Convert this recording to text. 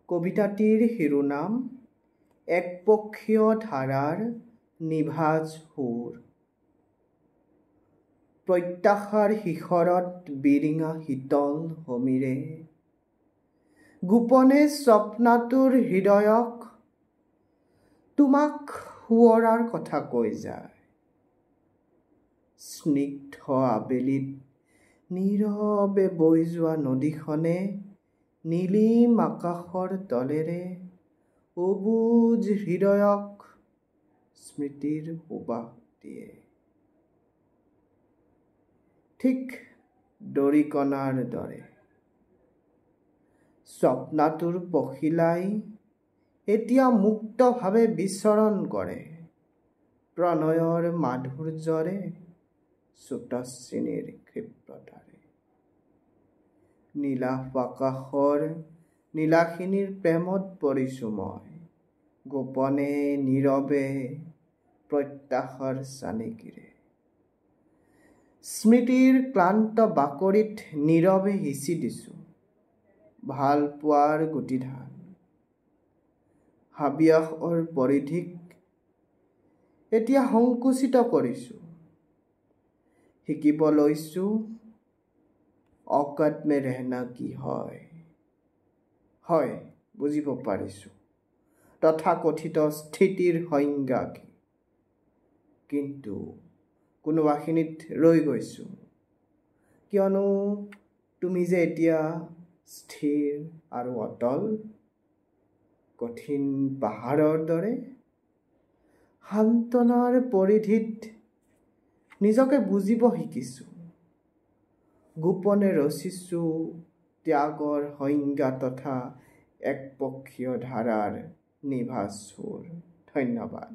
কবিতাটিৰ শিৰোনাম একপক্ষীয় ধাৰাৰ নিভাঁজ সুৰ। প্ৰত্যাশাৰ শিখৰত বিৰিঙা শীতল সমীৰে গোপনে স্বপ্নাতুৰ হৃদয়ক তোমাক সোঁৱৰাৰ কথা কৈ যায়। স্নিগ্ধ আবেলিত নীৰৱে বৈ যোৱা নদীখনে নীলিম আকাশৰ তলেৰে অবুজ হৃদয়ক স্মৃতিৰ সুবাস দিয়ে। ঠিক দৰিকণাৰ দৰে স্বপ্নাতুৰ পখিলাই এতিয়া মুক্তভাৱে বিচৰণ কৰে প্ৰণয়ৰ মাধুৰ্যৰে, স্ৰোতস্বিনীৰ ক্ষিপ্ৰতাৰে। নীলাভ আকাশৰ নীলাখিনিৰ প্ৰেমত পৰিছো মই গোপনে নীৰৱে প্ৰত্যাশাৰ চানেকিৰে। স্মৃতিৰ ক্লান্ত বাকৰিত নীৰৱে সিঁচি দিছো ভাল পোৱাৰ গুটি ধান। হাবিয়াসৰ পৰিধিক এতিয়া সংকুচিত কৰিছো, শিকিব লৈছো औकात में रहना কি হয়। হয়, বুজিব পাৰিছো তথাকথিত স্থিতিৰ সংজ্ঞা কি, কিন্তু কোনোবাখিনিত ৰৈ গৈছো। কিয়নো তুমি যে এতিয়া স্থিৰ আৰু অটল, কঠিন পাহাৰৰ দৰে। সান্তনাৰ পৰিধিত নিজকে বুজিব শিকিছো, গোপনে ৰচিছো ত্যাগৰ সংজ্ঞা তথা একপক্ষীয় ধাৰাৰ নিভাঁজ সুৰ। ধন্যবাদ।